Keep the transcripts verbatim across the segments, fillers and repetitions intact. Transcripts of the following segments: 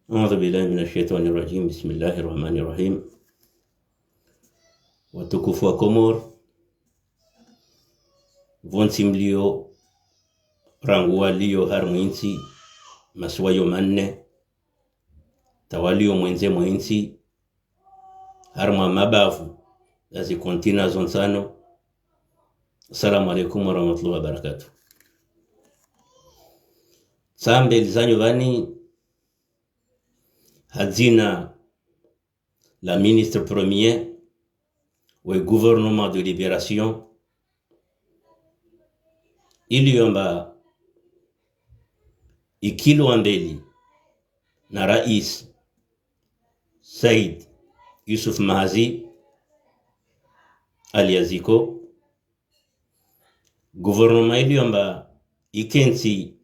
أعوذ بالله من الشيطان الرجيم. بسم الله الرحمن الرحيم. Watukufu wa Komori, pvontsi mlio, rangu walio harimwa intsi, masiwa yo manne, ta walio mwendze mwa intsi, harimwa mabavu ya zikontina zo ntsanu. Assalamu alaikum warahmatullahi wabarakatuh. Tsambe lizanyo pvani ha dzina la ministre premier we gouvernement de libération, ili yamba ikilwa mbeli na rais Said Youssouf Mahazi alias Zico, gouvernement ili yamba ikentsi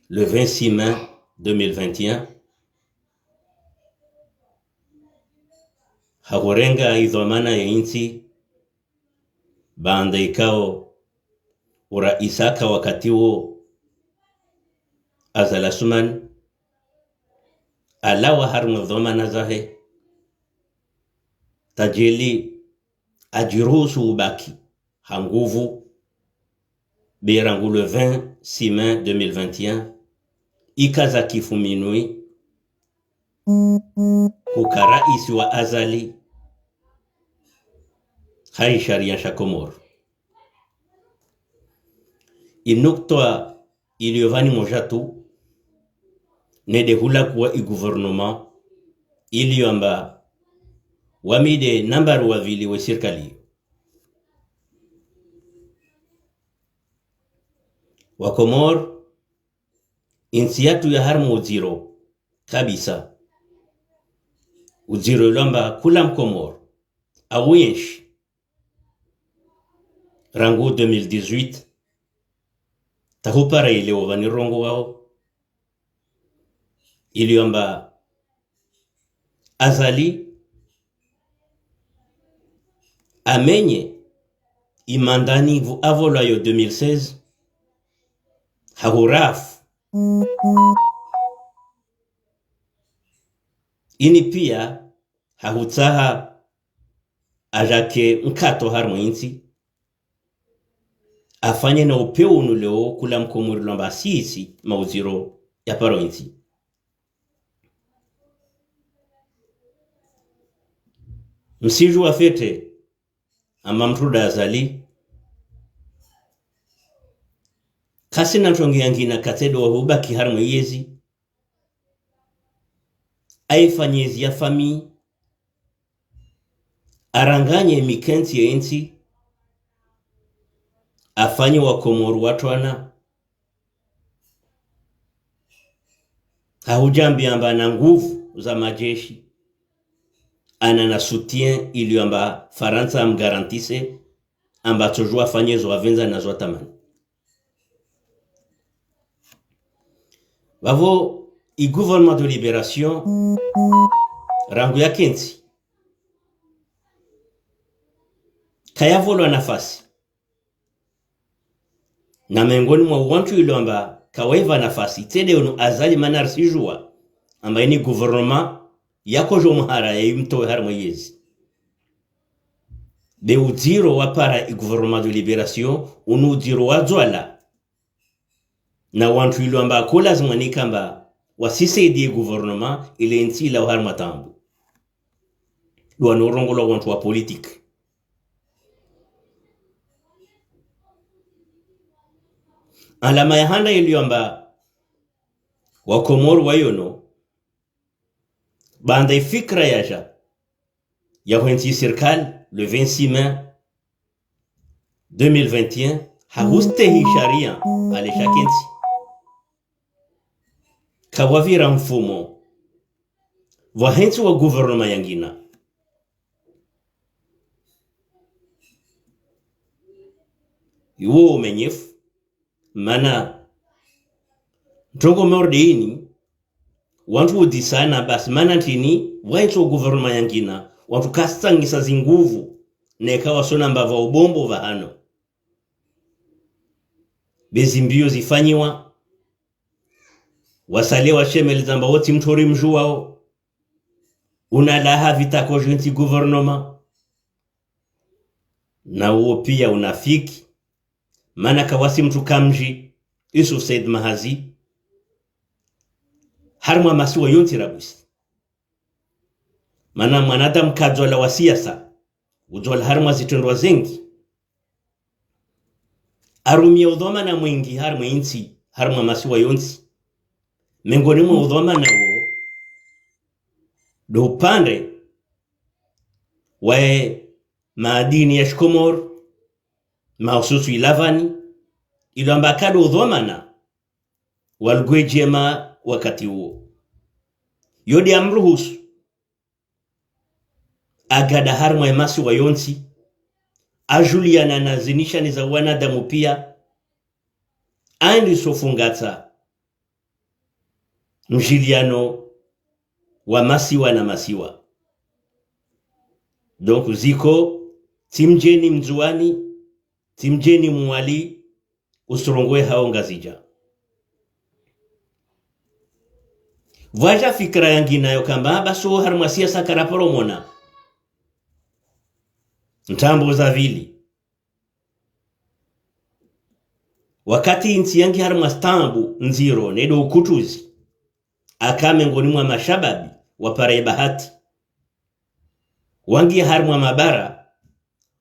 le vingt-six mai deux mille vingt et un, ha hurenga idhwamana ya intsi, baanda ikao urais aka wakati wo Azali Assoumani alawa harimwa dhwamana zahe, ta djeli adjiruhusu ubaki ha nguvu, be rangu le vingt-six mai deux mille vingt et un, ika za kifu minwi, huka rais wa Azali ha isharia sha Komori. Inukta ilio pvani moja tu, nde hula kuwa i gouvernement ilio amba wami nde nambari wa pvili we sirikali. Wa Komori, intsi yatru ya harimwa udziro kabisa. Udziro ilo amba kula Mkomori awenshi rangu deux mille dix-huit, ta hupara ileo pvani rongoao, ilio amba Azali amenye imandani pvo avolwa yo deux mille seize, ha hurafu. Ini pia ha hutsaha ajake nkato harimwa intsi, afanye na upeo unu leo kula Mkomori ilo amba asisi maudziro ya paro intsi. Msidjuwa fete amba mtruda Azali, kasina ntrongo yangina katsi ndo wa hubaki harimwa iyezi, aifanye ezi ya famiyi, aranganye mikentsi ya intsi, afanye wa Komori watrwana, ha hudjambi amba ana nguvu za majeshi, ana na soutien ilio amba Farantsa amgarantise, amba tsodjuwa afanye zo avendza na zo atamani. Pvapvo i gouvernement de libération rangu yakentsi, kayavolwa nafasi. Na mengoni mwa wantru ilo amba kawaiva nafasi, tsi nde unu Azali mana risidjuwa amba ini gouvernement yakodjo muhara ya imtowe harimwa iyezi. Be udziro wa para i gouvernement de libération, unu udziro wa dzwala. Na wantru ilo amba ko lazima nika amba wasisaidie gouvernement ile ntsi ilawe harimwa taabu. Ndo wanu urongolwa wantru wa politique. Alama ya handa ilio amba wa Komori wayono, baanda ifikira yaja ya hwentsi sirikali le vingt-six mai deux mille vingt et un, ha hustehi sharia ale shakentsi. Kawapvira mfumo pvwa hentsi wa gouvernement yangina. Iwo umenyefu, mana ntrongo mordini, wantru udisana basi, mana ntrini, pvwa hentsi wa gouvernement yangina, wantru kasitsangisa zinguvu, neka wasona amba pvwa ubombo pvahano. Be zimbio zifanyiwa, Wasale washemeleza amba wo tsi mtru ori mdjuwao. Unalaha vita ko djuu ntsi gouvernement. Na uwo pia unafiki. Mana kawasi mtru kamdji, Yusuf Said Mahazi. Harumwa masiwa yontsi rabusi. Mana mwanadamu kadzwala wa siasa, udzwala harumwa zitrendwa zengi. Arumia udhwamana mwingi harumwa intsi, harumwa masiwa yontsi. Mengoni mwa udhwamana wo, ndo upande waye madini ya shikomori, mahususu ilavani, ilo amba kado udhwamana wa lugwe djema wakati uwo. Yo de amruhusu agada harumwa emasiwa yontsi, ajuliana na zinishani za wanadamu pia, aendiso fungatsa mjiliano wa masiwa na masiwa. Donc, ziko, tsi mdjeni Mndzuwani, tsi mdjeni Mwali, usurongowe hao Ngazidja. Pvwaja fikira yangina yo kamba, baso harumwa siasa karaparo mona. Ntrambo za pvili. Wakati intsi yangi harumwa stambu ndziro, nedo ukutuzi, aka mengoni mwa mashababi wapara ye bahati. Wangi harumwa mabara,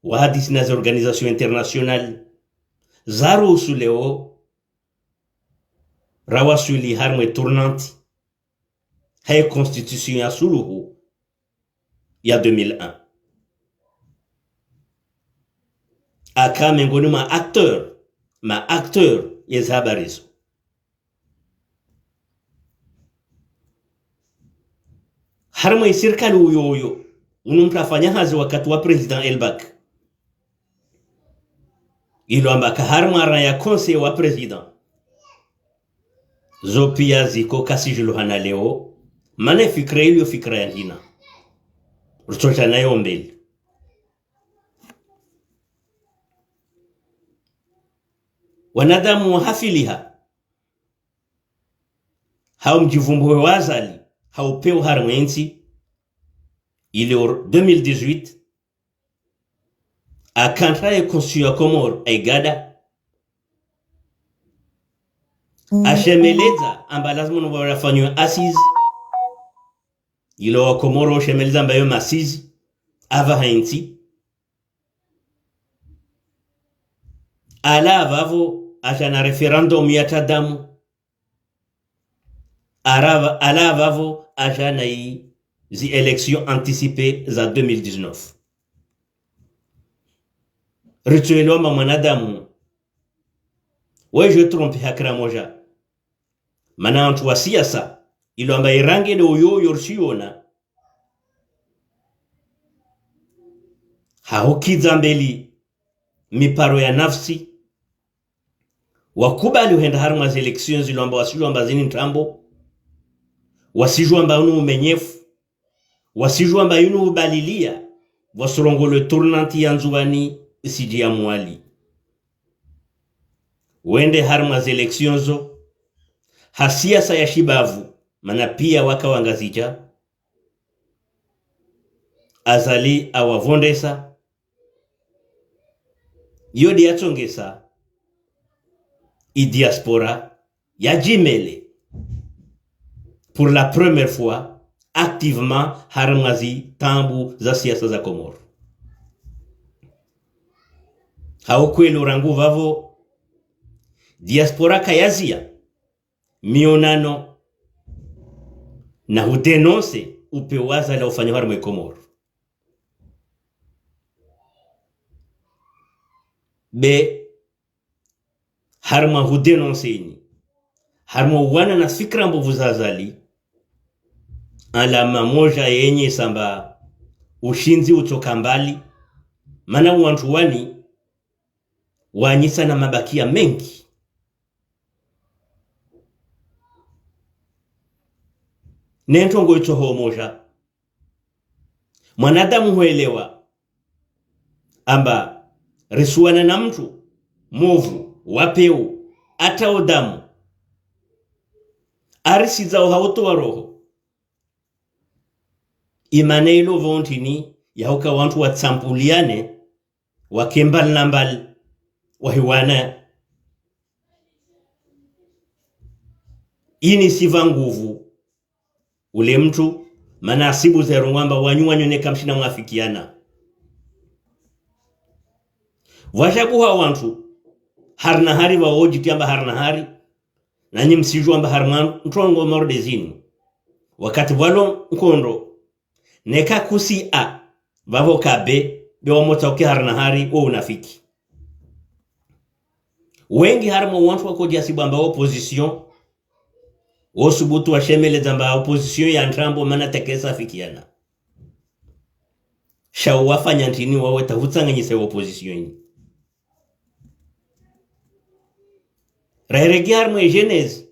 wahadisi na ze organisation international, zaruhusu leo, rawaswili harumwa e tournante, haye constitution ya suluhu ya deux mille un. Aka mengoni mwa acteur, ma acteur ye ze habari zo. Harumwa e sirikali uyo uyo, unu mtru afanya hazi wakati wa président Elbak. Ilo amba ka harumwa rang ya conseil wa président. Zo pia ziko kasijulo hana leo, mana e fikira ilo fikira yangina. Rutsoja nayo mbeli. Wanadamu wahafiliha. Hau mdjivumbuwe wa Azali, hau pewu harumwa entsi, ile o deux mille dix-huit, akantra ye constitution ya Komoro, aigada, ashemeleza amba lazima no wafanywe assises, ilo wa Komoro ushemeleza amba yo masizi, apvaha entsi. Ala apvapvo aja na référendum ya tradamu. Arava-, ala apvapvo aja na i zi élections anticipées za deux mille dix-neuf. Ritsoelewa amba mwanadamu, we je trompe hakira moja. Mana wantru wa siasa, ilo amba irange de uyo uyo risiona. Hahukidza mbeli miparo ya nafsi, wakubali uhenda harumwa ze élections zilo amba wasijua amba zini ntrambo, wasijua amba unu umenyefu, wasijua amba unu ubalilia, wasurongolwe tournante ya Ndzuwani isiji ya Mwali. Wende harumwa ze élections zo, ha siasa ya shibavu, mana pia waka Wangazidja, Azali awavondesa, yo de yatsongesa i diaspora yadjimele pour la première fois activement harumwa zi trambo za siasa za Komoro. Hau kweli rangu pvapvo, diaspora kayazia mionano na hudénoncer upewu wa Azali ufanya harumwa e Komoro. Be harumwa hudénoncer ini, harumwa uwana na fikira mbovu za Azali, alama moja yenye samba ushindzi utsoka mbali, mana wantru wani wanyisa na mabakia mengi. Ne ntrongo itsoho moja. Mwanadamu huelewa amba risuwana na mntru movu, wa pewu, ata odamu, Arisidza uhauto wa roho. Imana ilo pvo ntrini, yahuka wantru watsambuliane, wake mbali na mbali, wahiwane. Ini sipva nguvu ule mntru, mana asibu ze rongoa amba wanyu wanyu neka mshina mwafikiana. Pvwajabuha wantru, hari na hari pvwa wodjitia amba hari na hari, nanyi msijua amba hari mwa ntrongo mordezini. Wakati pvwalo nkondo, neka kusi A, pvapvo ka B, be wamotsa uke hari na hari wo unafiki. Wengi hari mwa wantru wakodja sibu amba opposition, wosubutu washemeledza amba opposition ya ntrambo mana tekesa fikiana. Sha wafanya ntrini wawe ta hutsanganyise opposition ini. Raheregi hari mwe genèse,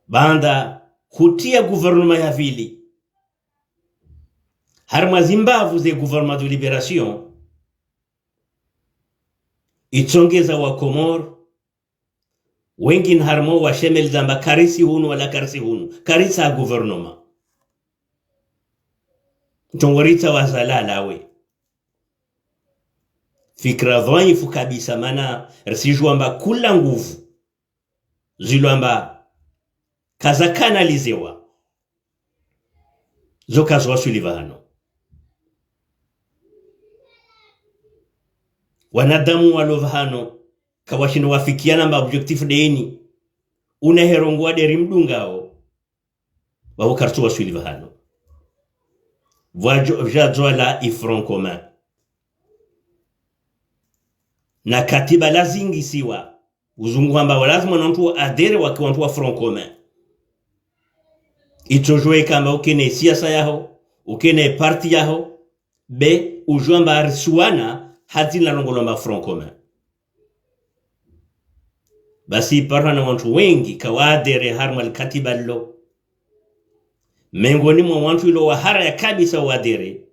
baanda hutia gouvernement ya pvili, hari mwa zimbavu ze gouvernement de libération, itsongeza wa Komori, wengi ni hari mwa washemeledza amba karisi hunu wala karisi hunu, karisa gouvernement. Ntrongo ritsa wazalala we. Fikira dhwaifu kabisa mana risijua amba kula nguvu zilo amba kaza kanalizewa, zo kazo waswili pvahano. Wanadamu walo pvahano, kawashino wafikiana amba objectif de ini, una herongoa de rimdungao, pvapvo karitsu waswili pvahano. Pvwajo-, pvwajadzwa la i Front Commun. Na katiba lazingisiwa, uzungu hamba wa lazima na wantru wa adhérer wake wantru wa Front Commun. Itsojua eka amba ukene siasa yaho, ukene parti yaho, be ujua amba arisuana hadzi na longolwa amba Front Commun. Basi iparwa na wantru wengi kawa adhérer hari mwa likatiba lilo. Mengoni mwa wantru ilo wahara ya kabisa wa adhérer,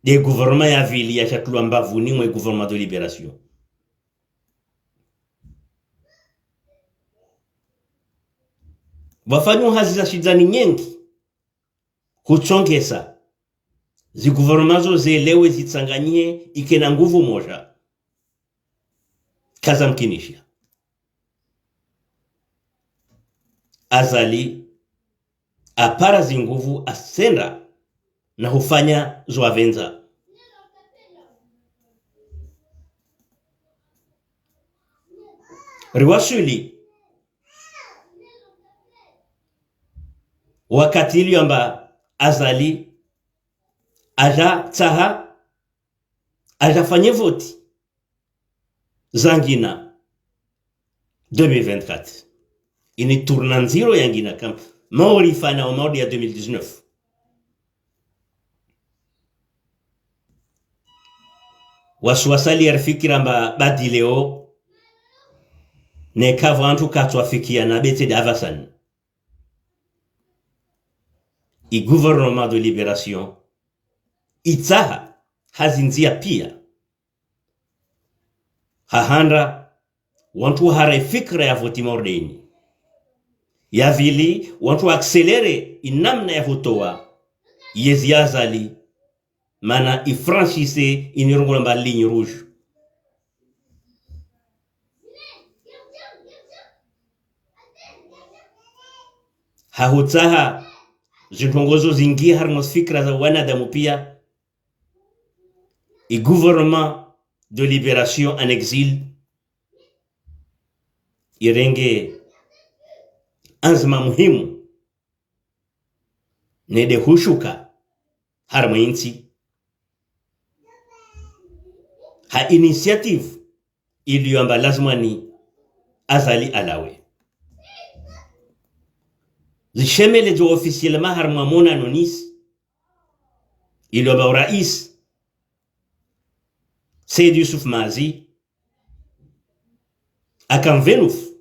de gouvernement ya pvili yashatulwa mbavuni mwe gouvernement de libération. Pvwafanywa hazi za shidzani nyengi, hutsongesa zi gouvernement zo zelewe zitsanganyihe ikena nguvu moja. Kaza mkinisha. Azali apara zinguvu asenda na hufanya zo avendza. Riwaswili wakati ilio amba Azali aja tsaha, aja fanye voti za ngina deux mille vingt-quatre. Ini tournant ndziro ya ngina kam mauri fana wa mauri ya deux mille dix-neuf. Wasuwasali yarifikira amba badileo, neka pvwantru katswafikiana bete davasani. I gouvernement de libération itsaha hazi ndzia pia. Hahanda wantru wahara ifikira ya voti mauri de ini. Ya pvili, wantru wa accélérer inamna ya hutowa yezi ya Azali, mana ifranchir ini rongoa amba ligne rouge. Hahutsaha zintrongo zo zingi hari mwa fikira za wanadamu pia. I gouvernement de libération en exil irenge anzima muhimu nede hushuka hari mwe intsi ha initiative ilio amba lazima ni Azali alawe. Zishemeledzwa officiellement hari mwa monano Nice, ilio amba urais Said Youssouf Mazi akamvenufu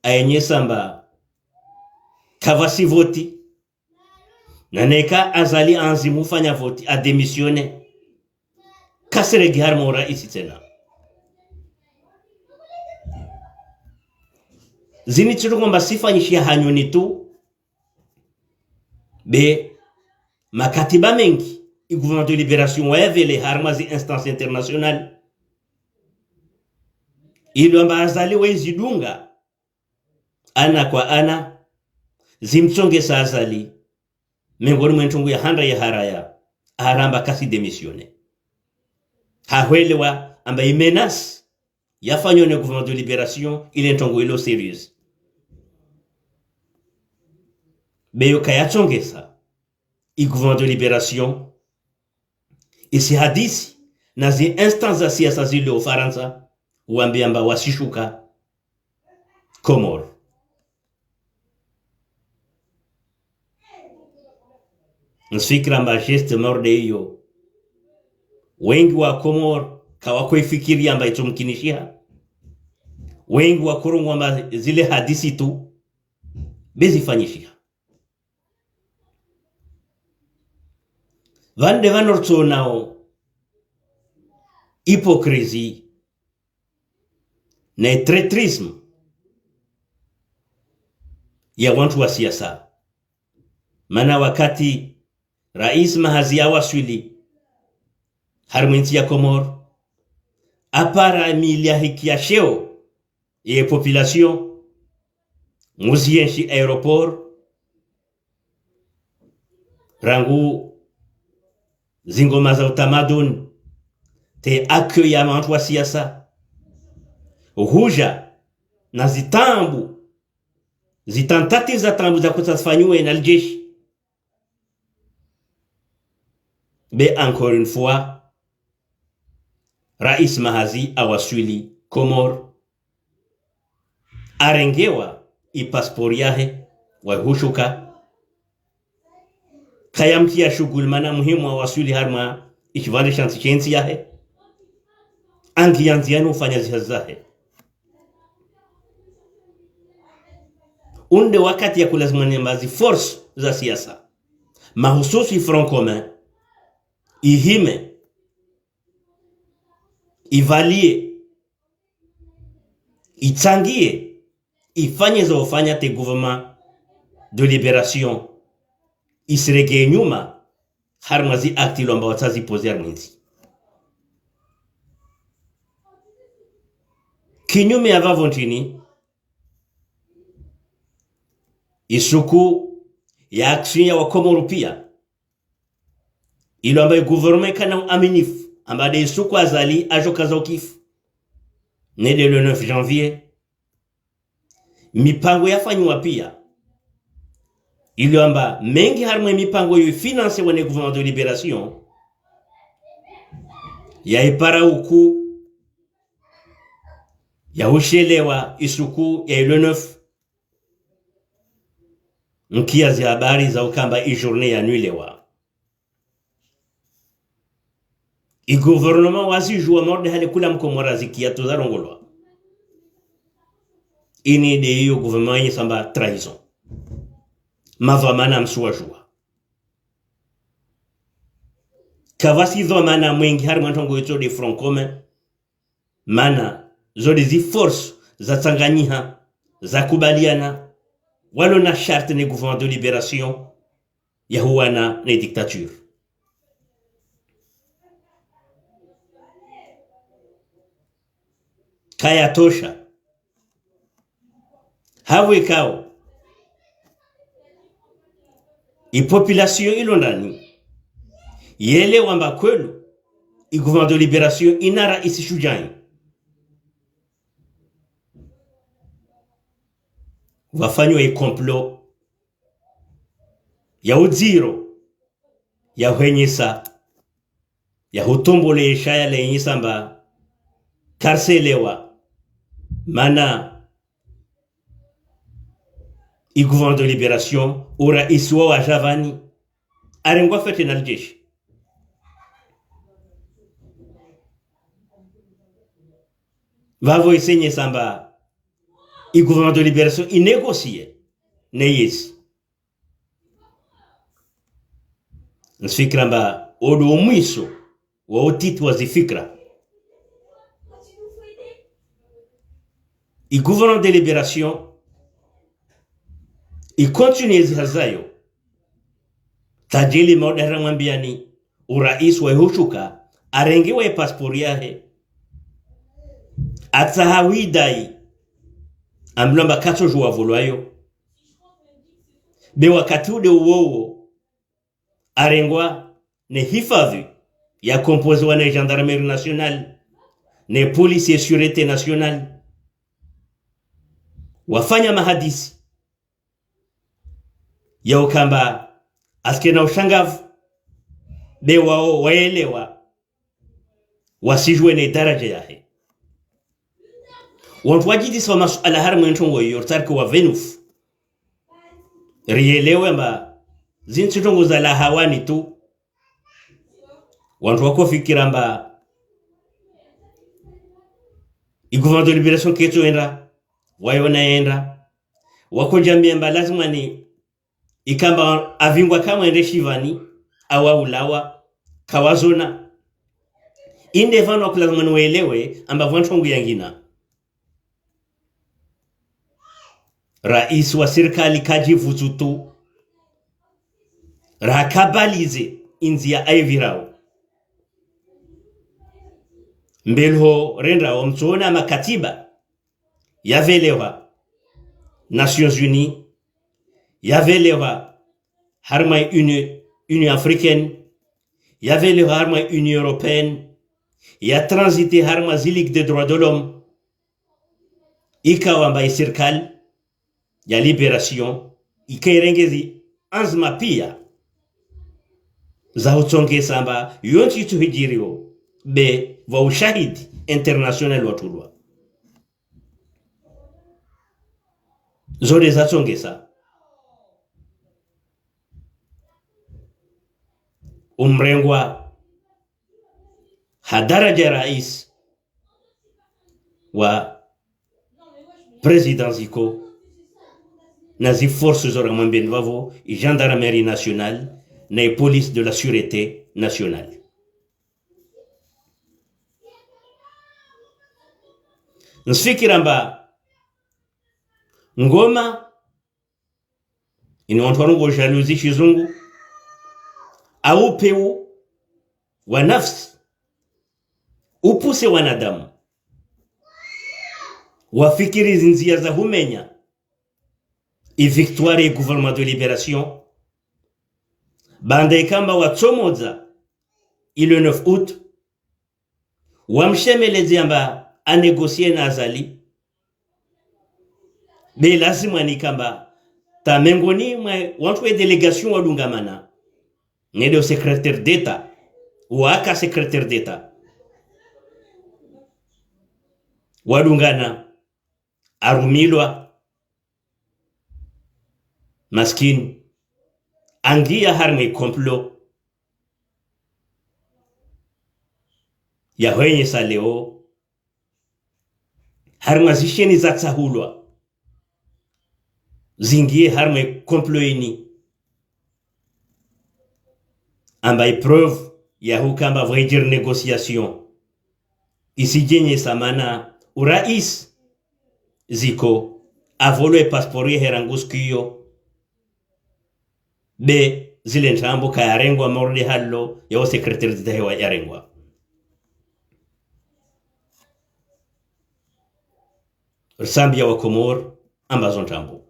ayenyesa amba kapvatsi voti, na neka Azali anzi mufanya voti, adémissionner, kasirege hari mwa urais tsena. Zini tsi ndrongoo amba zifanyishiha hanyoni tu, be makatiba mengi, i gouvernement de libération wayapveleha harumwa zi instances internationales. Ilo amba Azali wayizidunga, ana kwa ana, zimtsongesa Azali, mengoni mwa ntrongo ya handa ya haraya, haramba kasi démissionner. Hahwelewa amba i menace yafanywa ne gouvernement de libération, ile ntrongo ilo sérieuse. Be yo kayatsongesa i gouvernement de libération, isi hadisi na zi instances za siasa zilo Farantsa, wambe amba wasishuka Komori. Ntsifikira amba geste morde iyo, wengi wa Komori kawakwefikiri amba itsomkinishiha. Wengi wakorongoa amba zile hadisi tu, be zifanyishiha. Pvanu nde pvanu ritsoonao hypocrisie na traîtrisme ya wantru wa siasa. Mana wakati Rais Mahazi yawaswili harimwa entsi ya Komori, apara mili yahe ya sheo ye population, mudzi yenshi aéroport, rangu zingoma za utamaduni, te accueil ya wantru wa siasa, huja na zitambu, zitantati za tambu za kutsaha zifanyiwe na lijeshi. Be encore une fois, Rais Mahazi awaswili Komori, arengewa i passeport yahe, wahushuka. Kayamkia shughuli mana muhimu awaswili harimwa ishivandre sha ntsi sha entsi yahe. Angiya ndziani ufanya zihazi zahe. Unu nde wakati ya kulazimu amba zi forces za siasa, mahususi Front Commun, ihime, ivalie, itsangie, ifanye zo ufanya te gouvernement de libération isiregee nyuma harimwa zi actes ilo amba watsaha zipoze harimwa entsi. Kinyume ya vavo ntrini, isuku ya action ya Wakomoro pia, ilo amba i gouvernement ikana uaminifu amba nde isuku Azali ajo kaza ukifu, ne nde le neuf janvier, mipango yafanyiwa pia, ilo amba mengi harimwa mipango yo ifinansewa ne gouvernement de libération, yaipara uku, yahushelewa isuku ya le neuf. Nkia zi habari za ukamba i journée yanulewa. I gouvernement wazijua morde hale kula Mkomori zikia tu zarongolwa. Ini nde iyo gouvernement yenyesa amba trahison. Madhwamana msuwajua. Kavwasi dhwamana mwengi harimwa ntrongo itso nde Front Commun. Mana zo nde zi forces zatsanganyiha, zakubaliana, walo na charte ne gouvernement de libération yahuwana ne dictature. Kayatosha. Hapvo ikao i population ilo ndani yelewa amba kweli i gouvernement de libération ina raisi shujaa, pvafanywa i complot ya udziro, ya hwenyesa, ya hutombolesha ya lenyesa amba kariselewa, mana i gouvernement de libération, uraisi wa wajavani, arengwa fete na lijeshi. Pvavo isenyesa amba i gouvernement de libération inégocier ne yesi. Ntsifikira amba odo omwiso wa utiti wa zifikira. I gouvernement de libération icontinuer ezi hazi zayo. Tajili maudara mwambiani, urais wa ihushuka, arengiwa ye passeport yahe. Atsaha widai, ambilwa amba katsojuwa volwayo. Be wakati ude uwowo, arengwa ne hifadhi ya composé wa ne gendarmerie nationale, ne police et sûreté nationale. Wafanya mahadisi ya ukamba askena ushangavu, be wao waelewa, wasijue ne daraja yahe. Wantru wajidisa wa masuala harimwa entrongo iyo, ritariki wa venufu. Rielewe amba zintsi trongo za lahawani tu. Wantru wakofikira amba i gouvernement de libération ketso enda, wayona enda. Wakodjambia amba lazima ni ikamba avingwa kamwe ende shivani, awa ulawa, kawazona. Inde vanu wakulazima ni waelewe amba vwa ntrongo yangina. Rais wa sirikali kadjivutsu tu, rakabalize indzia aivirao. Mbelho renda wa mtsona makatiba yavelehwa Nations Unies, yavelehwa harimwa Uni-, Union Africaine, yavelehwa harimwa Union Européenne, ya transité harimwa zi Ligue des droits de l'homme, ikao amba isirikali ya libération ikairenge zi anzima pia za hutsongesa amba yontsi itsuhidjiriwo be vwa ushahidi international watulwa. Zo nde zatsongesa umrengwa ha daraja rais wa président Ziko, na zi force zo ramwambeni vavo, i gendarmerie nationale, na i police de la sûreté nationale. Nsifikira amba ngoma ini wantru warongoa jalousie shizungu, au upeu wa nafsi, upuse wanadamu wafikiri zindzia za humenya i victoire ye gouvernement de libération, baanda ikamba watsomodza i le neuf août, wamshemeledze amba anégocier na Azali. Be lazima nikamba ta mengoni mwa wantru we délégation wadungamana, ngede o secrétaire d'État, waka secrétaire d'État, wadungana, arumilwa, maskini, angia harimwa i complot ya hwenyesa leo, harimwa zisheni zatsahulwa, zingie harimwa i complot ini. Amba i preuve ya hukamba vwa idjiri négociation isidjenyesa mana urais Ziko avolwe passeport ye hera ngusiku iyo. Be zile ntrambo kayarengwa morde hallo ya o secrétaire d'État hewa yarengwa. Risambia wa Komor amba zo ntrambo.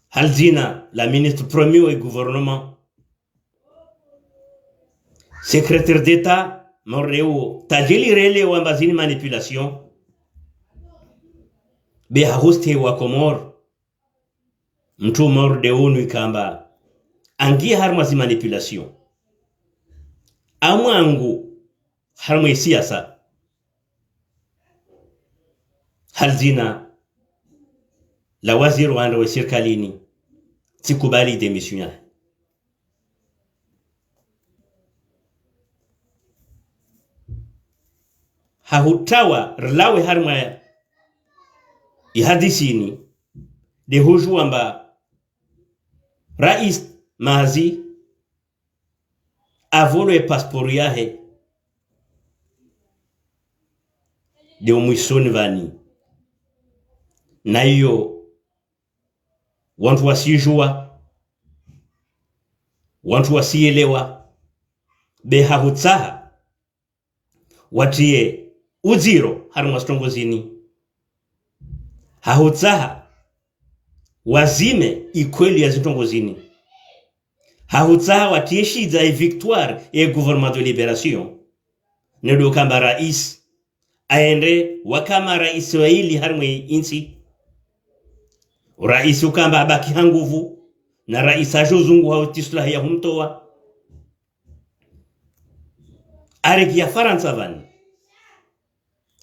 Hali dzina la ministre premier wa gouvernement, secrétaire d'État, morde uwo, tajili rele wamba zini manipulation. Be hahuste wa Komor, mtru morde unu ikamba angia harimwa zi manipulation. Amwangu harimwa i siasa. Hali dzina la waziri wa ndro we sirikalini, tsikubali démission yahe. Hahutawa rilawe harimwa i hadisi ini, de hujua amba rais Mazi avolwe passeport yahe de umwisoni vani. Na iyo wantru wasijua, wantru wasiyelewa, be hahutsaha watriye udziro harimwa zitrongo zini. Hahutsaha wazime ikweli ya zitrongo zini. Hahutsaha watriye shidza ye victoire ye gouvernement de libération. Nedo kamba rais, aende wakama rais wa ili harimwa ye intsi. Rais ukamba abaki ha nguvu, na rais ajo zunguha utsi sulaha ya humtowa. Areki ya Farantsa vani.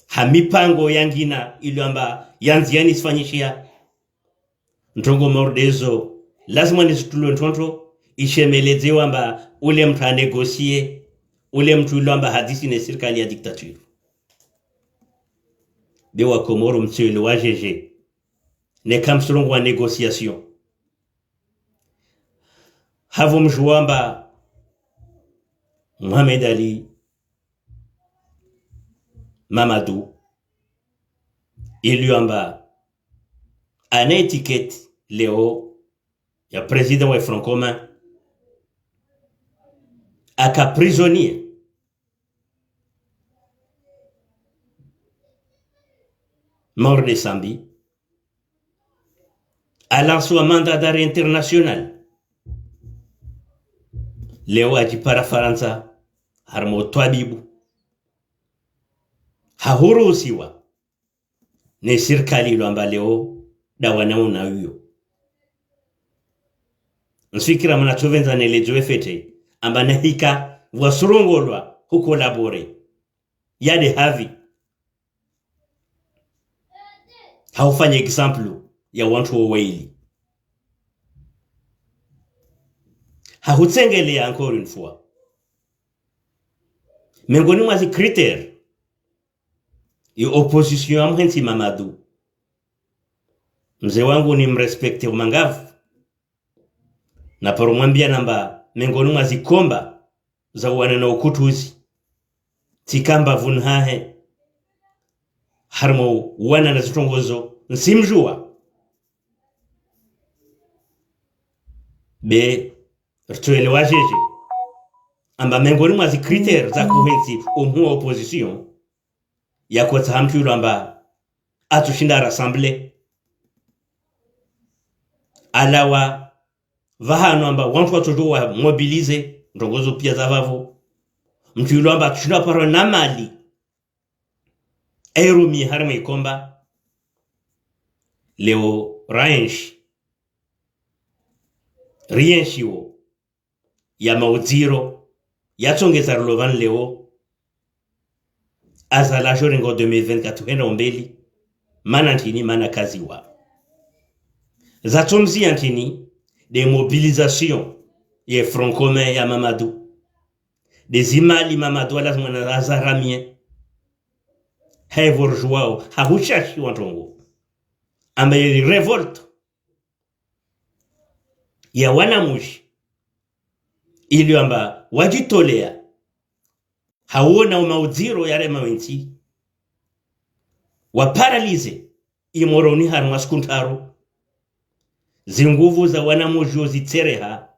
Ha mipango yangina ilo amba yandzia nisifanyishiha. Ntrongo mordre zo, lazima nizitulwe ntrontro, ishemeledze wamba ule mntru a négocier, ule mntru ilo amba hadisi ne sirikali ya dictature. Be wa Komoro mtsiwelewa jeje, ne kamsurongo wa négociation. Havo mjua amba Mohamed Ali Mamadou, ilo amba ana étiquette leo ya président wa Front Commun, aka prisonnier maore de Sambi, a lancé wa mandat d'arrêt international. Leo ajipara Farantsa, harimwa utwabibu. Hahuruhusiwa ne sirikali ilo amba leo dawa na una uyo. Nsifikira mana tsovendza neledzo efete, amba nahika vwasurongolwa hu collaborer. Yade havi. Haufanya exemple ya wantru wo waili. Hahutsengelea encore une fois. Mengoni mwa zi critères ye opposition ya mhentsi Mamadou. Mze wangu nimrespecte umangavu. Na paro mwambia namba mengoni mwa zikomba za uwana na ukutuzi. Tsikamba vunhahe. Harimwa uwana na zitrongo zo, nsimjua. Be, ritoelewa jeje. Amba mengoni mwa zi critères za kuhentsi omhuu wa opposition, yakotsaha mntru ilo amba atsushinda rassembler. Alawa vahanu amba wantru watsojo wa mobiliser, ntrongo zo pia za vavo. Mntru ilo amba atsushinda paro na mali. Erumi harimwa ikomba. Leo raenshi. Rienshiwo ya maudziro, yatsongeza rilo vani leo, aza lajo rengo deux mille vingt-quatre henda umbeli, mana ntrini, mana kaziwa. Zatsomziya ntrini, de mobilisation ye Front Commun ya Mamadou. De zimali Mamadou alazimwa na azaramie. Haivo rjuwao, hahushashiwa ntrongo. Amba yeli révolte ya wanamuji, ilo amba wajitolea, hawona umaudziro yarema wentsi, wa paralyser i Moroni harimwa siku ntraru, zinguvu za wanamuji wo zitsereha,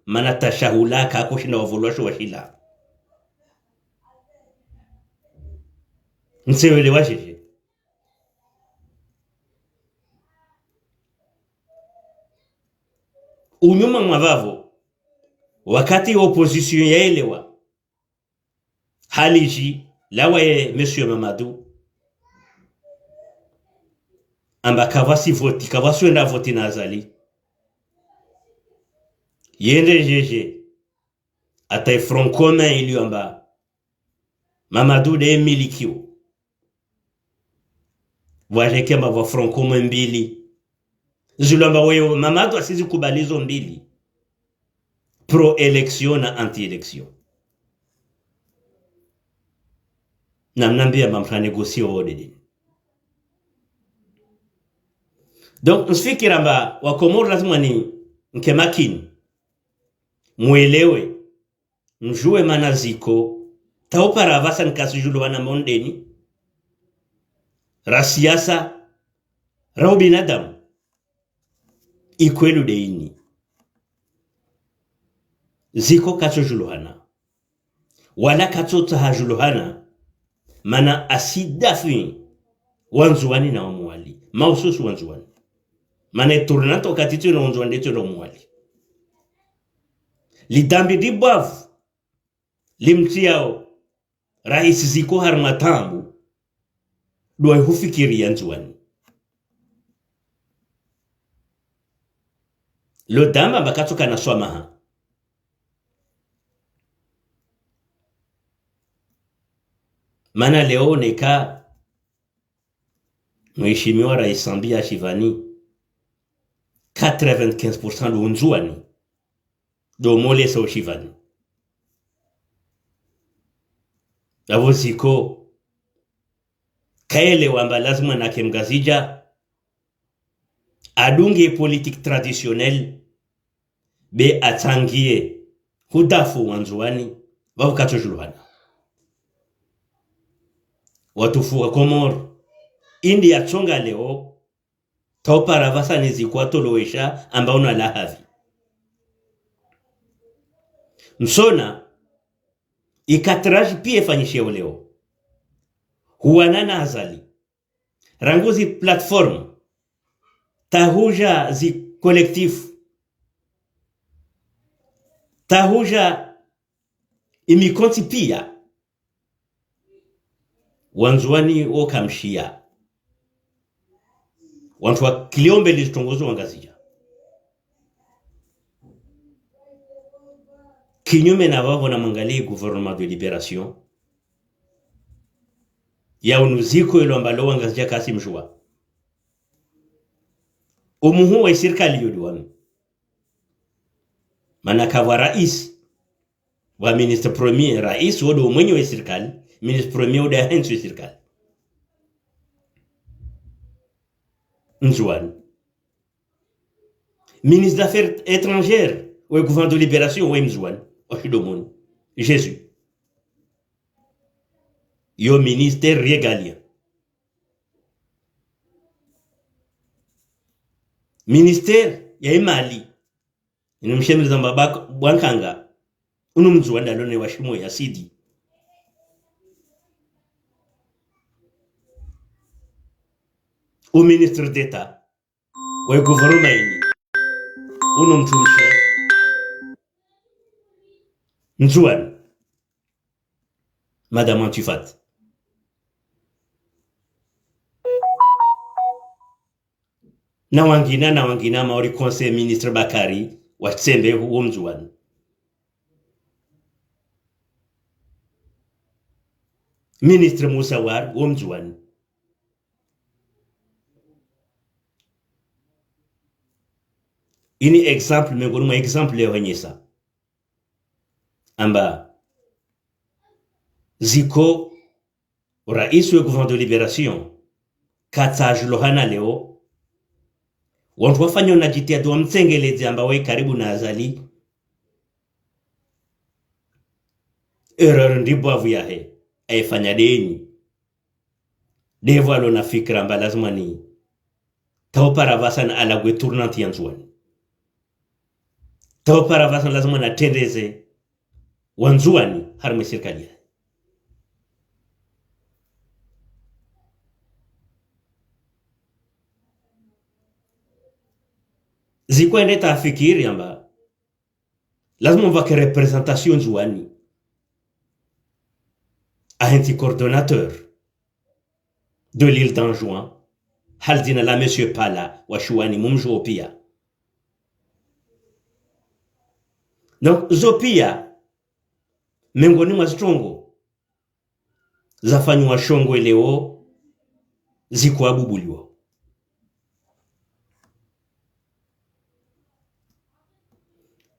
mana tashahula kakushinda wavolwa sho washila. Ntsielewa jeje. Unyuma mwa vavo, wakati opposition yaelewa hali ji lawa ye Monsieur Mamadou, amba kavwasi voti, kavwasi wenda voti na Azali. Yende jeje, ata ye Front Commun ilo amba Mamadou de milikiwo. Vwajeke amba vwa Front Commun mbili. Zilo amba wewe Mamadou asizikubali zo mbili. Pro-élection na anti-élection. Na mnambia amba mtru a négocier wo dede. Donc, nsifikira amba wa Komoro lazima ni mke makini. Mwelewe. Mjuwe mana ziko, taupara vasa nkasi julo vana mondeni. Ra siasa, ra ubinadamu. Ikweli de ini. Ziko katsodjuluhana. Wala katsotsaha djuluhana. Mana asidafi wandzuwani na wamwali. Mahususu wandzuwani. Mana itournante wakati tsina wandzuwani de tsina wamwali. Lidhambi dibwavu limtsiyao Raisi Ziko harimwa taabu, dua ihufikiri ya Ndzuwani. Lo damba mba katsukana swamaha. Mana leo neka Mheshimiwa Raisi Sambi ya shivani, quatre-vingt-quinze pour cent do Ndzuwani, do molesa o shivani. Avo Ziko, kaelewa mba lazima nake Mngazidja, adunge politique traditionnelle, be atsangiye hudafu wandzuwani, vavo katsodjuluhana. Watufu wa Komori, indi yatsonga leo, taupara vasa ni Ziko atolowesha amba una lahavi. Msona, ikatraji pia ifanyishe leo. Huwana na Azali. Rangu zi plateforme, tahudja zi collectif, tahudja imikontsi pia. Wandzuwani wo kamshiya. Wantru wa kilio mbeli zitrongozo Wangazidja. Kinyume na vavo na mwangalie gouvernement de libération, ya unu Ziko ilo ambalo Wangazidja kasi mdjuwa. Umuhu wa isirikali yo diwanu. Mana kavwa raisi, wa ministre premier, raisi wo do mwenye wa isirikali, ministre premier wo do ahentsi wa isirikali. Ndzuwani. Ministre des Affaires étrangères, we gouvernement de libération, we Mndzuwani, wa shidomoni. Jésus. Yo ministère régalien. Ministère ya imali. Inu mshemeza mba bak-, bwankanga. Unu Mndzuwani ndo alone wa shimo ya sidi. O ministre d'État wa gouvernement ini, unu mtrumshe Ndzuwani, Madame Antifat. Na wangina, na wangina, mauri conseil ministre Bakari, wa Tsembe, wo Mndzuwani. Ministre Moussa War, wo Mndzuwani. Ini exemple, mengoni mwa exemple ya honyesa amba Ziko, raisi we gouvernement de libération, katsadjuluhana leo. Wantru wafanya na jitihadi wamtsengeledze amba we karibu na Azali. Erreur ndibwavu yahe, aifanya deni. Devo alo na fikira amba lazima ni taupara vasa na alagwe tournante ya Ndzuwani. Taupara vasa na lazima na trendeze wandzuwani harimwa sirikali yahe. Zikwende tafikiri amba lazima mvake représentation Ndzuwani. Ahentsi coordonnateur de l'île d'Anjouan, ha le dzina la Monsieur Pala, wa Shuwani, mumdjuo pia. Donc, zo pia, mengoni mwa zitrongo zafanyiwa shongwe leo, zikwabubuliwa.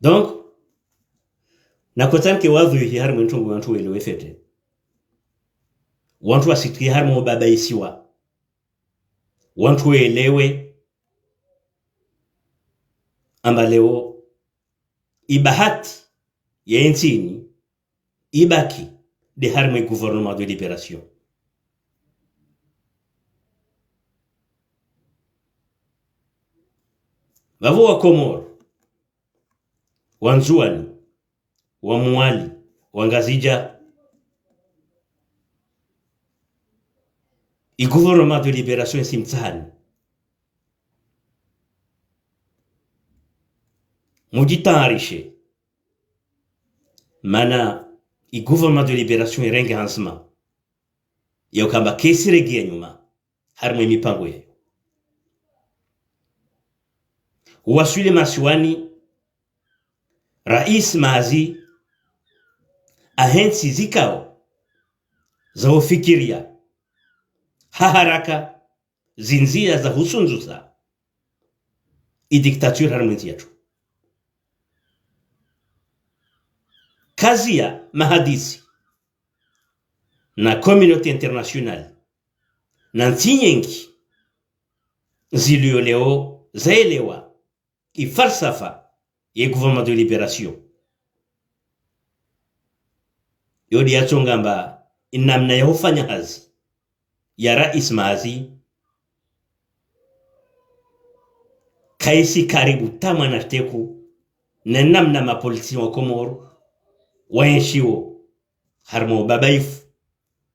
Donc, nakotsanike wadhwihi harimwa entrongo wantru welewe fete. Wantru wasitike harimwa ubabaisiwa. Wantru welewe amba leo ibahati ya entsi ini ibaki de harimwa gouvernement de libération. Vavo wa Komori, wa Ndzuwani, wa Mwali, wa Ngazidja, i gouvernement de libération isi mtsahani. Mudjitayarishe. Mana i gouvernement de libération irenge anzma ya ukamba kayisi regeya nyuma harimwa i mipango yayo. Uwaswili masiwani, Rais Mahazi ahentsi zikao za ufikiria ha haraka zindzia za husundzusa i dictature harimwa entsi yatru. Kaziya mahadisi na communauté internationale na ntsi nyengi zilio leo zaelewa i falsafa ye gouvernement de libération. Yo de yatsonga amba i namna ya ufanya hazi ya Rais Mahazi kayisi karibu ta mwana shteku na namna mapoliticiens wa Komori waenshio harimwa ubabaifu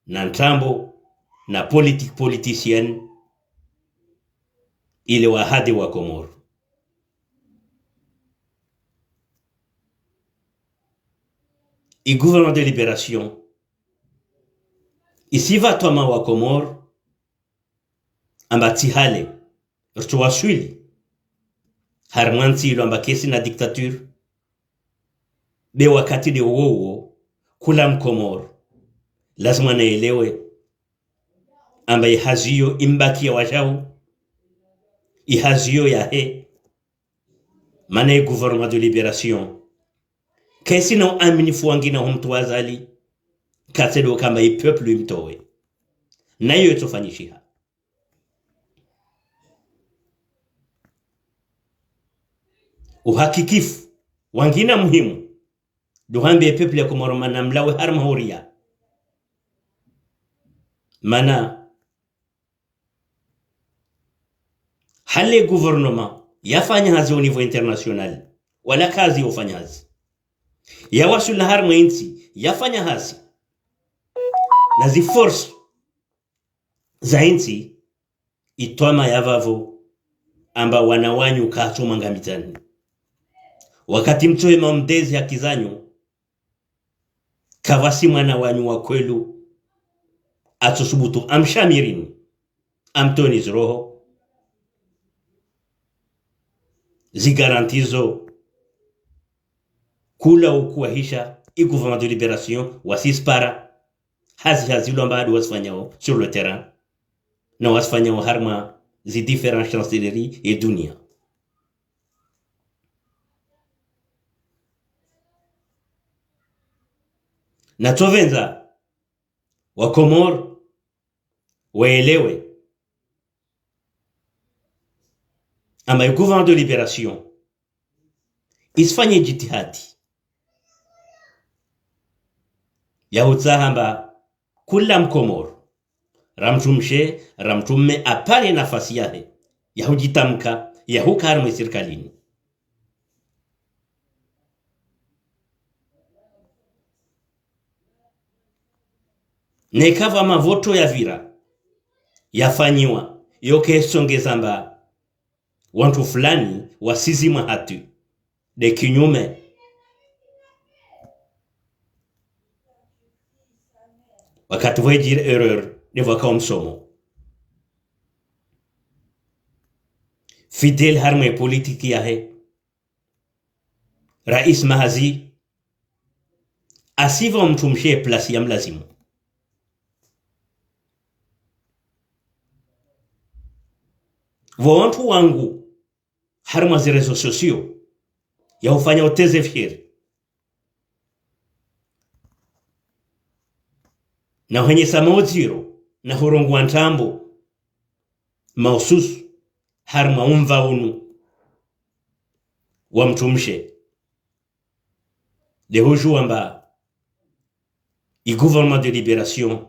na ntrambo na politique politicienne ile wahade wa Komori. I gouvernement de libération isi vatwama wa Komori amba tsi hale ritso waswili harimwa ntsi ilo amba kayisi na dictature. Be wakati de uwo uwo, kula Mkomori lazima naelewe amba i hazi iyo imbakiya wajau, i hazi iyo yahe, mana i gouvernement de libération kayisi na uaminifu wangina ho mtru wa Azali, katsi de ukamba i peuple imtowe. Na iyo itsofanyishiha. Uhakikifu wangina muhimu, de uhambia e peuple ya Komori mana mlawe harimwa huria. Mana hale gouvernement yafanya hazi au niveau international, wala kazi ufanya hazi. Yawaswili harimwa entsi, yafanya hazi na zi force za entsi, itwama ya vavo amba wana wanyu katsu mwangamizani. Wakati mtsohema mdezi haki zanyu, kavwasi mwana wanyu wa kweli atsosubutu amshamirini, amtoni ziroho. Zi garanties zo kula ukuwahisha i gouvernement de libération wasispara. Hazi hazi ilo amba adu wazifanyao sur le terrain, na wazifanyao harimwa zi différentes chancelleries e dunia. Na tsovendza wa Komori waelewe amba i gouvernement de libération isifanye jitihadi ya utsaha amba kula Mkomori, ramtru mshe, ramtru mme, apare nafasi yahe ya hujitamka, ya huka harimwa i sirikalini. Neka vwa mavoto yavira yafanyiwa, yo kayisongeza amba wantru fulani wasizimwa hatru. De kinyume, wakati vwa ijiri erreur, de vwaka omsomo. Fidèle harimwa e politique yahe, Rais Mahazi asipva omntru mshe e place ya mlazimu. Vwa wantru wangu harimwa zi réseaux sociaux ya ufanya uteze fieri na uhenyesa maudziro na hurongoa ntrambo mahususu harimwa umva unu wa mntru mshe. De hujua amba i gouvernement de libération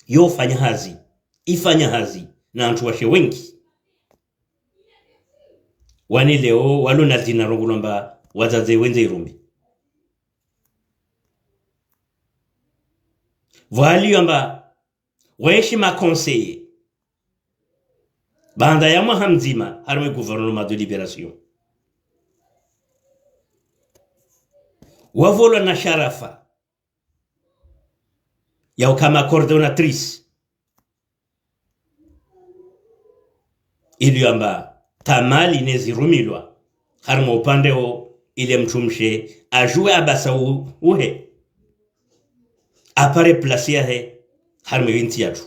yo fanya hazi, ifanya hazi na wantru washe wengi. Wani leo walo na zina rongolwa amba wadzadze wendze irumbi. Pvwali amba waeshi ma conseillers baanda ya mwaha mdzima harimwa gouvernement de libération. Wapvolwa na sharafa ya ukaya coordonnatrice. Ili amba tamali ne zirumilwa harimwa upande wo, ile mtrumshe ajue abasa u-, uhe. Apare place yahe harimwa intsi yatru.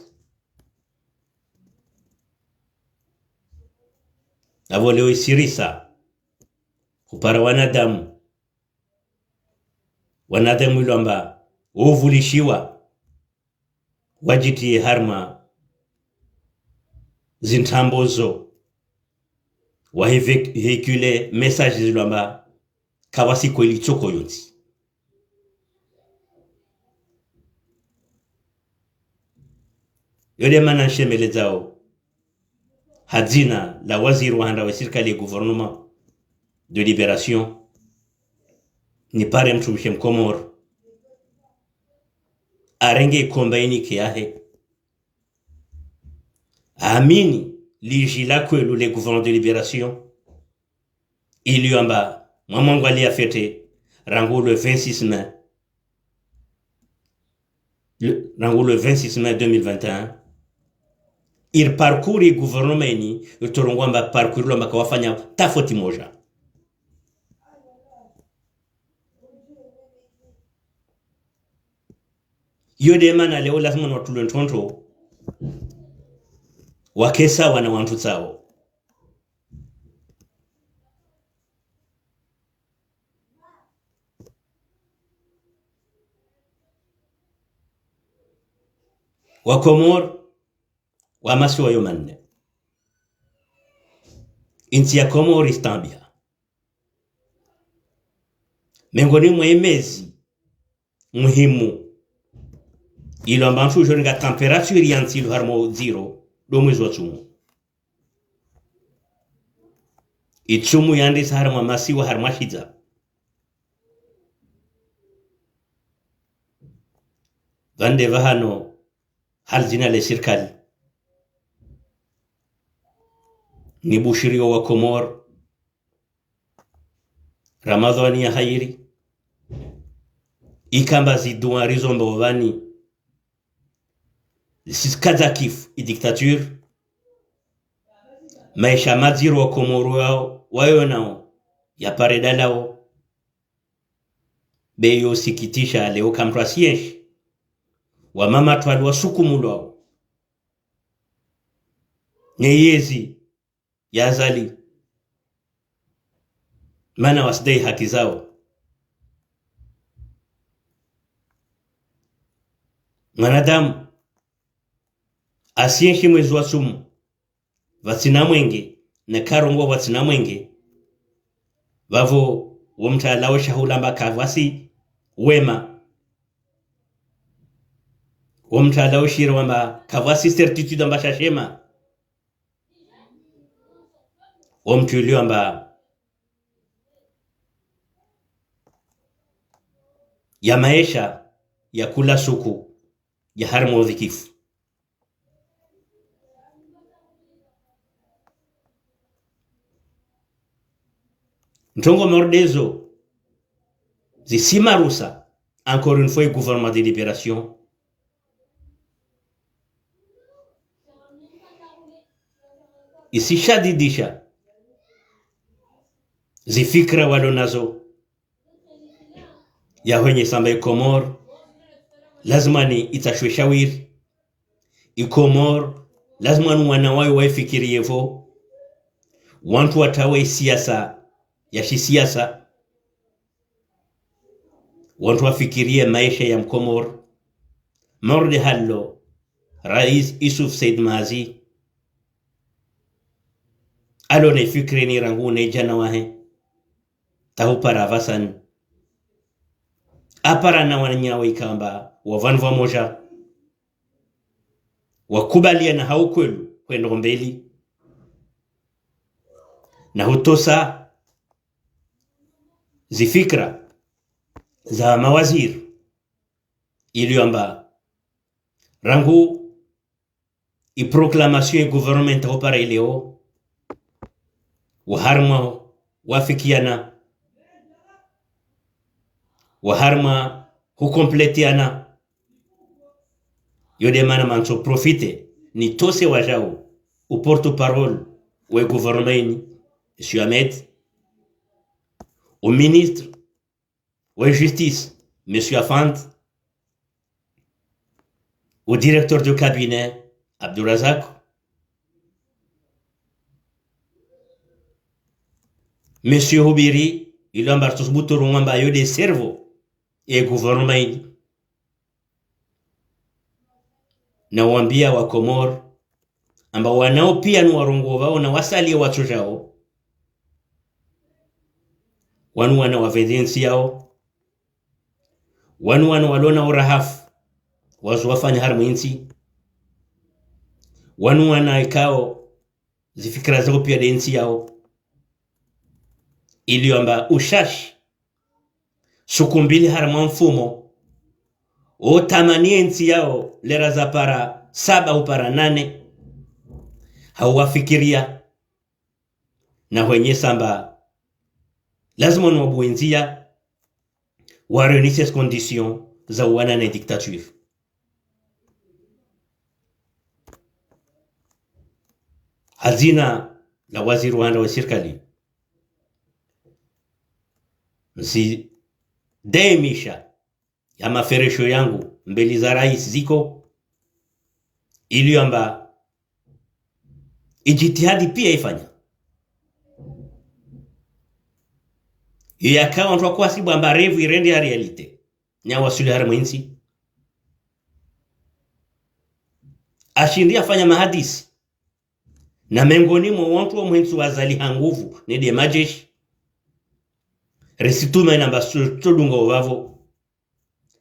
Apvo leo isirisa hupara wanadamu, wanadamu ilo amba wovulishiwa, wadjitiye harimwa zintrambo zo, wahi ve-, véhiculer message zilo amba kawasi kweli tsoko yontsi. Yo nde mana nshemeledzao ha dzina la waziri wa handa wa sirikali ya gouvernement de libération, nipare mtrumshe mkomori arenge ikomba inike yahe, amini lidji la kweli le gouvernement de libération, ili amba mwa mwangu ali ya fête rangu le vingt-six mai, le, rangu le vingt-six mai deux mille vingt et un, ir parcours i gouvernement ini, itorongoa amba parcours ilo amba kawafanya tafauti moja. Yo nde mana leo lazima no watulwe ntrondro, wakesa wana wantru tsao. Wakomori wa masiwa yo manne. Intsi ya Komori isitambia. Mengoni mwa imezi muhimu ilo amba ntsu ujo ringa température ya ntsi ilo harimwa zéro, ndo mwezi wa tsumu. Itsumu yandisa harimwa masiwa harimwa shidza. Pvande pvahanu hali dzina le sirikali, nibushirio wakomori Ramadhani ya hairi, ikamba zidua rizomba wavani, zisikaza kifu i dictature, maesha madziro wakomori wao, wayo nao, yapare dalao, be yo sikitisha leo kamtru asienshi, wamama twali wasukumulwao ne yezi ya Azali, mana wasidai haki zao. Mwanadamu asienshi mwezi wa tsumu pvatsina mwenge, ne karongoa pvatsina mwenge, pvapvo wo mtaalao shahula amba kapvatsi wema. Wo mtaalao shira wamba kapvatsi certitude amba shashema. Wo mtru ulio amba ya maesha ya kula suku ya harimwa udhikifu. Ntrongo mordeza zisimarusa, encore une fois, i gouvernement de libération isishadidisha zifikira walo nazo, ya hwenyesa amba i Komori lazima ni itsashwe shawiri. I Komori lazima ni wana wayo waifikiriye pvo. Wantru watawe siasa ya shisiasa. Wantru wafikiriye maesha ya mkomori. Morde halo, Rais Youssouf Said Mahazi, alo ne fikira ini rangu ne djana wahe, tahupara pvasani. Apara na wananyawe ikamba wavanu pvamoja, wakubaliana ha ukweli hwenda mbeli. na hutosa zifikira za mawaziri, ili amba rangu i proclamation ya gouvernement hopara ileo, waharumwa wafikiana, waharumwa hukompletiana. Yo de mana mantso profite nitose wajau o porte-parole wa gouvernement ini, Monsieur Ahmed, o ministre wa justice, Monsieur Afand, o directeur de cabinet, Abdourazak, Monsieur Houbiri, ilo amba ritsosubutu rumwamba yo de cerveau ya gouvernement ini. Na wambia wa Komori amba wanao pia ni warongoa vao na wasalie watso jao. Wanu wana wavendze ntsi yao. Wanu wana walona urahafu wazo wafanya harumwa intsi. Wanu wana ikao zifikira zao pia de ntsi yao. Ili amba ushashi sukumbili harumwa mfumo, o tamani entsi yao lera za para saba hupara nane, hauwafikiria na hwenyesa amba lazima ni wabuwe ndzia, wa réunir ces conditions za uwana na dictature. Ha dzina la waziri wa handa wa sirikali, nzidaimisha ya maferesho yangu mbeli za rais Ziko, ili amba ijitihadi pia ifanya. Iyo yaka wantru wakwasi bwamba rêve irende ya réalité. Nya wasuli harumwa intsi. Ashindi afanya mahadisi na mengoni mwa wantru wa mwentsi wazali ha nguvu ne de majeshi. Risituma inamba so-, sodunga ovavo.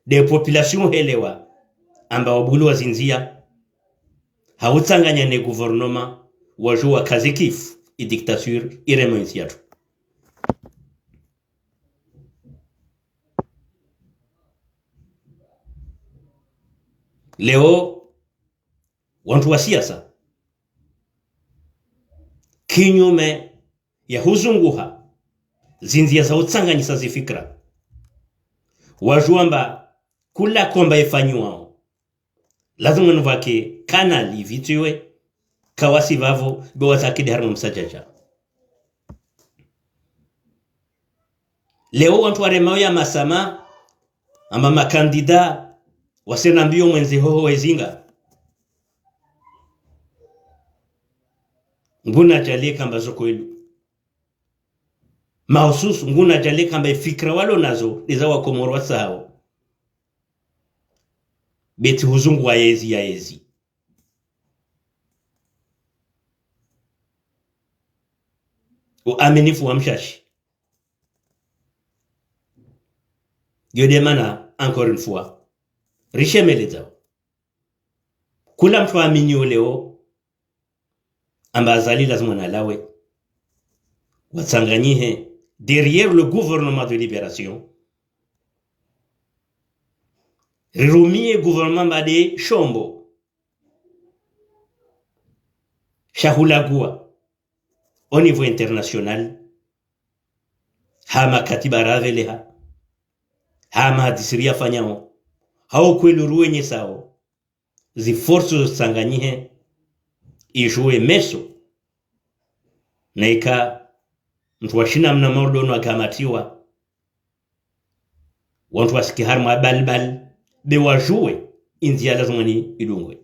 De population helewa amba wabulu wa zindzia, hautsanganya ne gouvernement, wajo wakaze kifu i dictature ireme intsi yatru. Leo wantru wa siasa, kinyume ya huzunguha zindzia za utsanganyisa zifikira, wajo amba kula komba ifanyiwao lazima nuvake kanali ivitiwe, kawasi vavo be watakidi harumwa msadjadja. Leo wantru waremao ya masama amba makandida wasena mbio mwendze hoho wezinga. Nguna jale kamba zo kweli. Mahususu nguna jale kamba ifikira walo nazo de za wakomori wasao. Beti huzungu wa yezi ya yezi. Uaminifu wa mshashi. Yo de mana, encore une fois, rishemeledzao. Kula mntru aminio leo amba Azali lazima nalawe, watsanganyihe derrière le gouvernement de libération, rirumie gouvernement amba de shombo sha hulagua au niveau international, ha makatiba raveleha, ha mahadisi riyafanyao, ha ukweli ruwenyesao, zi force zotsanganyihe, ijuwe meso, na ika mntru wa shina mna maodono akamatiwa, wantru wasiki harumwa balbal, be wajuwe indzia lazima ni idungwe.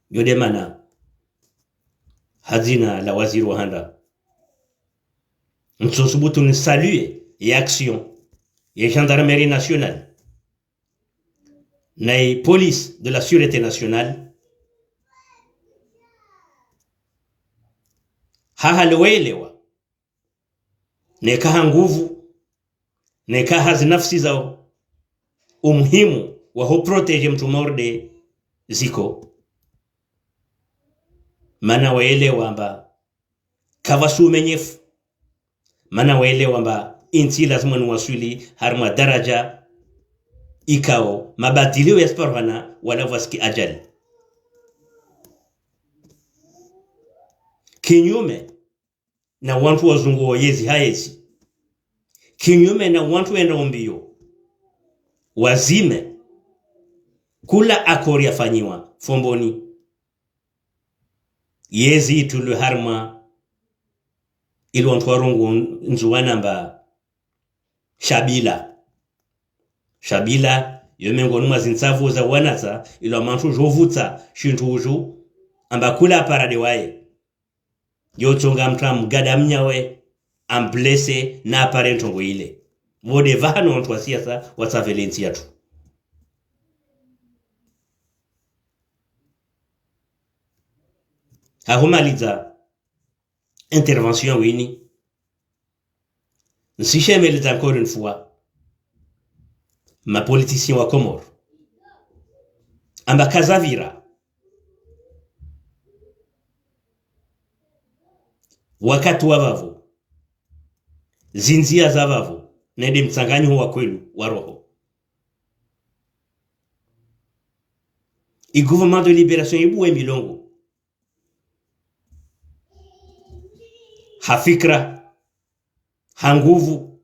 Yo de mana, ha dzina la waziri wa handa, ntsosubutu ni saluer ye action ye gendarmerie nationale na ye police de la sûreté nationale, ha hale welewa, neka ha nguvu, neka ha zinafsi zao, umuhimu wa ho protéger mntru morde Ziko. Mana waelewa amba kavwatsi umenyefu. Mana waelewa amba intsi lazima iwaswili harimwa daraja ikao mabadilio yasiparohana wala vwasiki ajali. Kinyume na wantru wazunguo yezi ha yezi. Kinyume na wantru wenda umbio wazime kula akori yafanyiwa Fomboni. Yezi itulwe harimwa ilo wantru warongoa Ndzuwani amba shabila. Shabila yo mengoni mwa zintsavu za wanatsa ilo wantru wajovutsa shintru uju amba kula aparade waye. Yo tsonga mntru amgada mnyawe, amblesse, na apare ntrongo ile. Pvo de pvahanu wantru wa siasa watsavele ntsi yatru. Hahumalidza intervention yangu ini, ntsishemeleza encore une fois mapoliticiens wa Komori amba kazapvira wakati wa pvapvo, zindzia za pvapvo, nende mtsanganyiho wa kweli wa roho. I gouvernement de libération ibuwe milongo ha fikira, ha nguvu,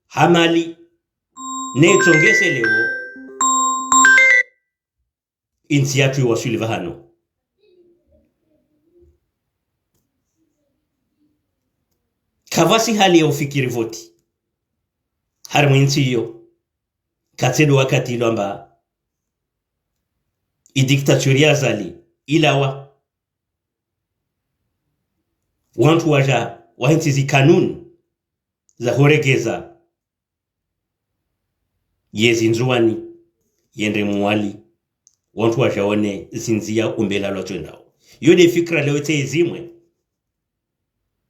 ha mali, netsongese leo intsi yatru iwaswili pvahanu. Kavwatsi hali ya ufikiri voti harimwa intsi iyo, katsi ndo wakati ilo amba i dictature ya Azali ilawa. Wantru waja wahentsi zikanuni za huregeza yezi Ndzuwani yende Mwali. Wantru waja wone zindzia umbela lwatwendao. Yo de fikira leo itse izimwe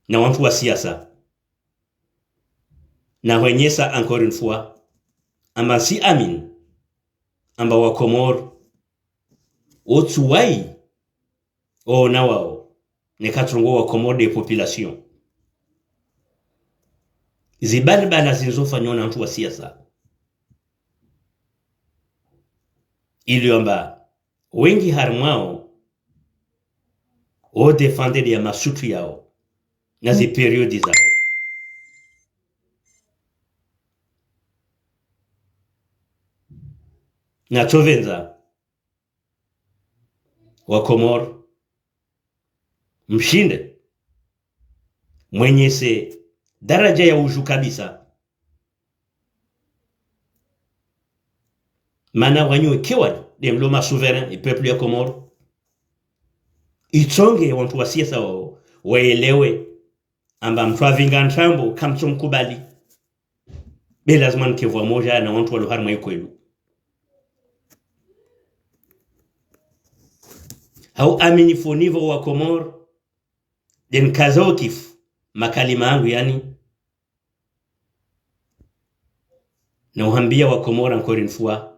na wantru wa siasa. Na hwenyesa encore une fois amba ntsiamini amba wa Komori wotsuwayi ona wao, neka trongo wa Komori de population. Zibalibala zindzofanywa na wantru wa siasa. Ilo amba wengi harimwao wo défendre ya masutru yao na zi période zao. Natsovendza wa Komori mshinde mwenyese daraja ya uju kabisa. Mana wanyu eke wanyu de mlo ma souverain, i peuple ya Komori. Itsonge wantru wa siasa wao waelewe amba mntru avinga ntrambo kamtsomkubali. Be lazima nike vwamoja na wantru walo harimwa ikwelu. Hau amini funivo wa Komori, de nkaza okifu makalima yangu yani. Na uhambia wa Komori encore une fois,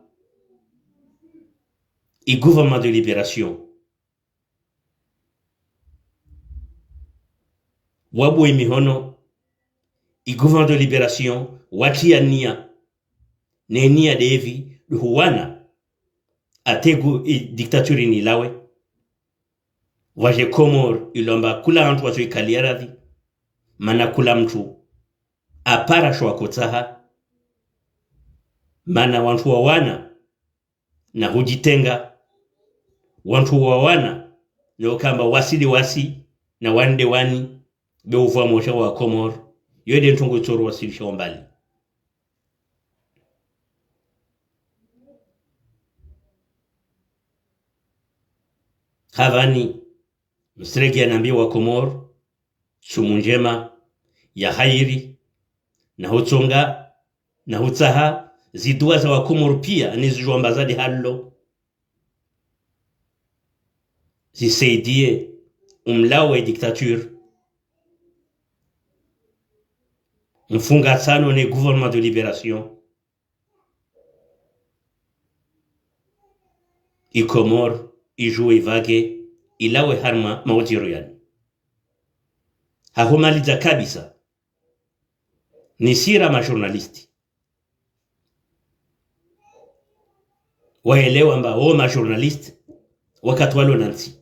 i gouvernement de libération wabuwe mihono, i gouvernement de libération watria nia, ne nia de evi duhuwana ategu i dictature ini ilawe. Waje Komori ilo amba kula wantru watso ikalia radhi, mana kula mntru apara sho akotsaha. Mana wantru wawana na hujitenga, wantru wawana na ukamba wasi de wasi na wani de wani, be uvwamoja wa Komori, yo de ntrongo itsoro wasilisha wa mbali. Havani, msirege ya nambi wa Komori, sumu njema, ya hairi, na hutsonga, na hutsaha, zidua za wa Komori pia, ni zijomba zadi halo. Zisaidie umlawe dictature. Mfungatsano ne gouvernement de libération. I Komori, ijuwe ivage, ilawe harumwa maudjiro yanu. Hahumalidza kabisa, nisira majournaliste waelewa amba wo majournaliste wakati walo na ntsi.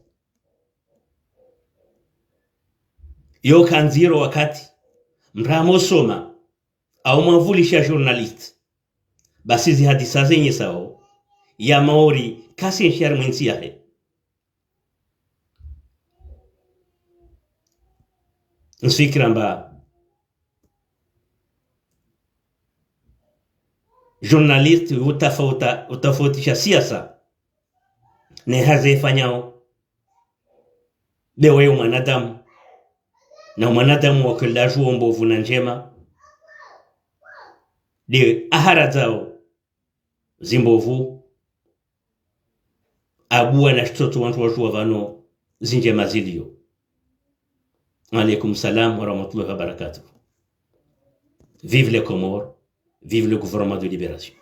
Yo kandziro wakati mndru amosoma au mwavulisha journaliste, basi zihadisa zenye sao ya Maore kazentsi harimwa entsi yahe. Ntsifikira amba journaliste utafauta, utafautisha siasa ne hazi ifanyao. Be weye mwanadamu, na mwanadamu wa kweli ajuwa mbovu na ndjema, de aharadzao zimbovu, abuwa na shitoto wandru wajuwa vanu zindjema ziliyo. Alaikum salam wa rahmatullahi wa barakatuh. Vive les Comores, vive le gouvernement de libération.